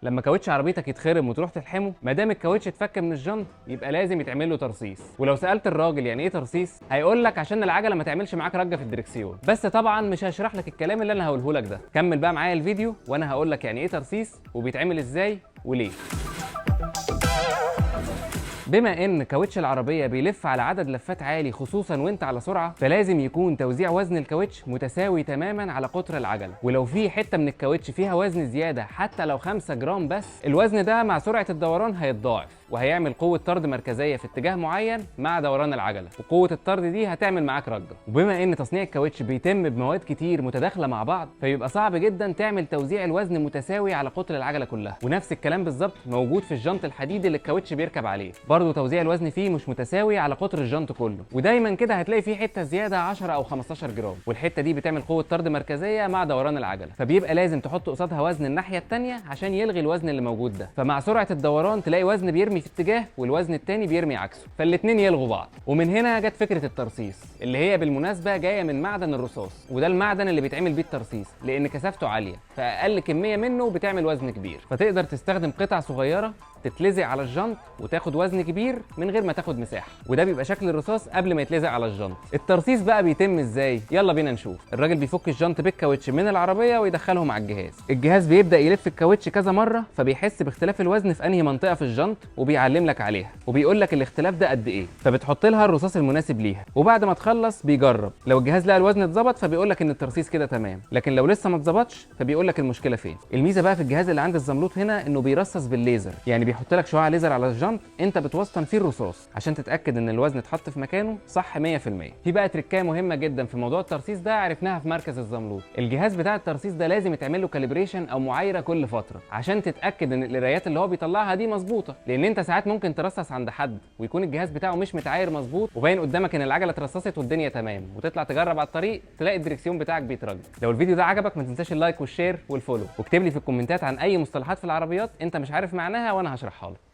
لما كاوتش عربيتك يتخرم وتروح تلحمه، ما دام الكاوتش اتفك من الجنط يبقى لازم يتعمل له ترصيص. ولو سالت الراجل يعني ايه ترصيص هيقول لك عشان العجلة ما تعملش معاك رجه في الدركسيون. بس طبعا مش هشرح لك الكلام اللي انا هقوله لك ده، كمل بقى معايا الفيديو وانا هقول لك يعني ايه ترصيص وبيتعمل ازاي وليه. بما ان كاوتش العربية بيلف على عدد لفات عالي خصوصا وانت على سرعة، فلازم يكون توزيع وزن الكاوتش متساوي تماما على قطر العجلة. ولو في حتة من الكاوتش فيها وزن زيادة حتى لو 5 جرام بس، الوزن ده مع سرعة الدوران هيتضاعف وهيعمل قوة طرد مركزية في اتجاه معين مع دوران العجلة، وقوه الطرد دي هتعمل معاك رجه. وبما ان تصنيع الكاوتش بيتم بمواد كتير متداخلة مع بعض، فيبقى صعب جدا تعمل توزيع الوزن متساوي على قطر العجلة كلها. ونفس الكلام بالظبط موجود في الجنط الحديد اللي الكاوتش بيركب عليه، برضه توزيع الوزن فيه مش متساوي على قطر الجنط كله، ودايما كده هتلاقي فيه حتة زيادة 10 او 15 جرام، والحتة دي بتعمل قوة طرد مركزية مع دوران العجلة، فبيبقى لازم تحط قصادها وزن الناحية الثانية عشان يلغي الوزن اللي موجود ده. فمع سرعة الدوران تلاقي وزن بيرمي في اتجاه والوزن الثاني بيرمي عكسه، فالاثنين يلغوا بعض. ومن هنا جت فكرة الترصيص، اللي هي بالمناسبة جاية من معدن الرصاص، وده المعدن اللي بيتعمل بيه الترصيص لان كثافته عالية، فاقل كمية منه بتعمل وزن كبير، فتقدر تستخدم قطع صغيرة تتلزق على الجنط وتاخد وزن كبير من غير ما تاخد مساحة. وده بيبقى شكل الرصاص قبل ما يتلزق على الجنط. الترصيص بقى بيتم ازاي؟ يلا بينا نشوف. الراجل بيفك الجنط بالكاوتش من العربية ويدخلهم على الجهاز. الجهاز بيبدا يلف الكاوتش كذا مرة، فبيحس باختلاف الوزن في انهي منطقة في الجنط وبيعلم لك عليها وبيقول لك الاختلاف ده قد ايه، فبتحط لها الرصاص المناسب ليها. وبعد ما تخلص بيجرب، لو الجهاز لقى الوزن اتظبط فبيقول لك ان الترصيص كده تمام، لكن لو لسه ما اتظبطش فبيقول لك المشكلة فين. الميزة بقى في الجهاز اللي عند الزملوط هنا انه بيرصص بالليزر، يعني بيحط لك شعاع ليزر على الجنط انت بتوسطن فيه الرصاص عشان تتاكد ان الوزن اتحط في مكانه صح 100%. في بقى تريكايه مهمة جدا في موضوع الترصيص ده عرفناها في مركز الزملوط. الجهاز بتاع الترصيص ده لازم يتعمل له calibration او معايره كل فترة عشان تتاكد ان القرايات اللي هو بيطلعها دي مظبوطة، لان انت ساعات ممكن ترصص عند حد ويكون الجهاز بتاعه مش متعاير مظبوط وباين قدامك ان العجلة اترصصت والدنيا تمام، وتطلع تجرب على الطريق تلاقي الدركسيون بتاعك بيترج. لو الفيديو ده عجبك ما تنساش ال like وال share وال follow، واكتب لي في الكومنتات عن اي مصطلحات في العربيات انت مش عارف معناها وانا هشرحها لك.